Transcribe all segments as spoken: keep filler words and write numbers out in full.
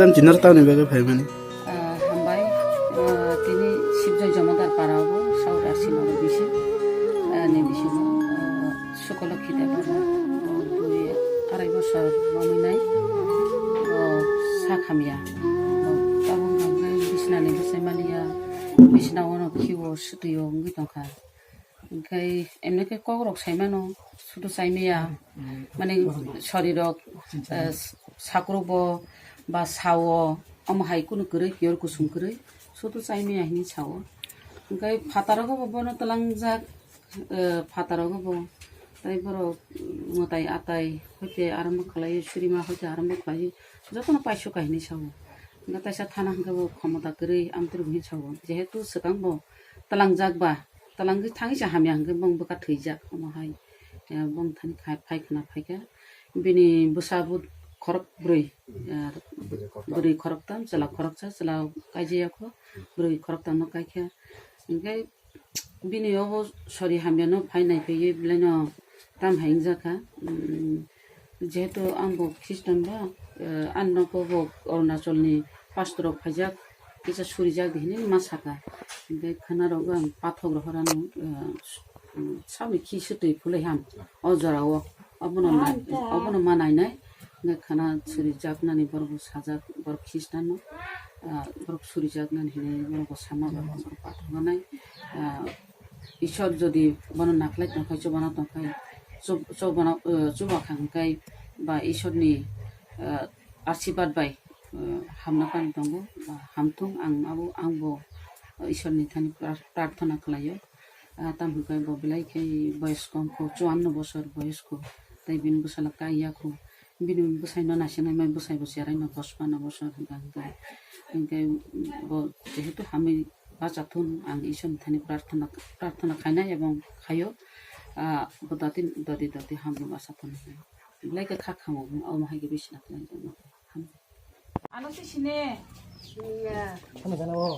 Tam chinar tamni bagwi phaimani. Ah, hambai, ah, tini Sibjoi Jamodar para obo, South Arsinogo bisi, ah, ni bisingo, ah, Sukolokhi Debbarma, ah, dui arai bosor romwi nai, ah, sak hamya. Ah, tabuk hwnkhe bisnani bwsai maliya, bisna ono khiwo swtwi o wngwi tongkha. Hwnkhe emne khe kokrok saimano, sudu chaimaya, mane sorirok, eh, sakrubo ba sao, omo hai kunu kwrwi, piyor kusung kwrwi, sudu chaimaya hinwi sao. Hwnkhe phataro khe bo bono twlangjak, eh, phataro khe bo, tei borok mwtai atai hoite arombo khlaiwi, surima hoite arombo khlaiwi, jotono paisuka hinwi sao. Hwnkhe taisa thana hwnkhe bo khomota kwrwi amtwrwng hinwi sao, jehetu swkang bo twlangjak ba. Talangwi thangwi se hamya hwnkhe bong bwkha thwijak omo hai. Eh, bong thani khai, phai khna phaikha. Bini bwsa bo khorok bwrwi, eh, bwrwi khorok tam, chwla khoroksa, chwla kaijaya kho, bwrwi khorok tam no kaikha. Hwnkhe bini obo sori hamya no phai nai phaiwi belai no tam hai wngjakha. Hmm, Jehetu ang bo Christian ba, eh, ang nogo bo Arunachal ni pastor rok phaijak, kisa surijak di hinui ma saka. Hingke khana rogo ang pathok rohor ano, eh, s-, mm, saboni khi se twi phulai ham o jora o. Obono nai, obono ma nai nai. Hingke khana surijak nani borok bo sajak borok Christian no, ah, borok surijak nani hinui borok bo sama borok pathok nai. Ah, Ishwar jodi bono naklai tongkhai, chubana tongkhai, chub-, chubana, eh, chubakha hwnkhe ba Ishwarni, eh, asirwad bai, eh, hamna pani tongo, ba hamthung ang abo, ang bo Ishwarni thani pra-, prarthana khlaio. Ah, tamo hwnkhe bo belai khe boyes kom kho, chuanno bosor boyes kho, tei bini bwsala kaiya kho. Bini bwsaino naisinai mai bwsai bo cherai no bospana bosor hwnkha hwnkhe, hwnkhe bo jehetu hamwi bachathun ang Ishwarni thani prarthana, prarthana khainai ebong khaio. Ah, bo dati, dati, dati hamwi bachathun hwnwi. Belai khe kha khamung omo hai khe bisina khlai. Ano si sini.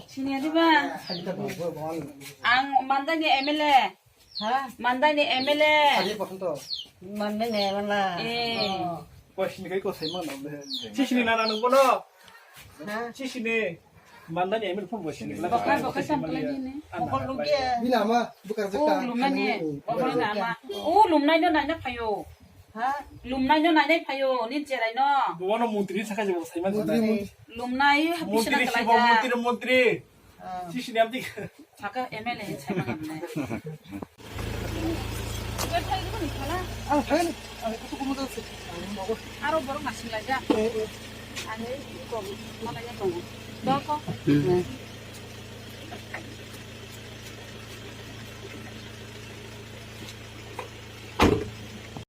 Sini diba? Ang Mandai ni M L A. Ha? Mandai ni M L A. Mandai ni M L A. Eh. Sisini nana nung bono. Ha? Sisini. Mandai ni M L A phone bo sini. Bokai, bokai sam kelai ni. Bokol lubia. Bini ama bukar jeka. Oh, lumnai ni. Bokol ni ama. Oh, lumnai no naina phaio. Ha? Lumnai no nainai phaio, ni cherai no. Bono montri saka jebo saiman. Montri, montri. Lumnai, montri, bisina sibo kelai ja. Montri, montri. Ah. Sisini amtwi. Saka M L A sai ma nai. Ang thai ni, ang kutu kumu dang se. Aro borok masing lai ja. Eh, eh. Ani ko mana ya tongo. Doko. Hmm.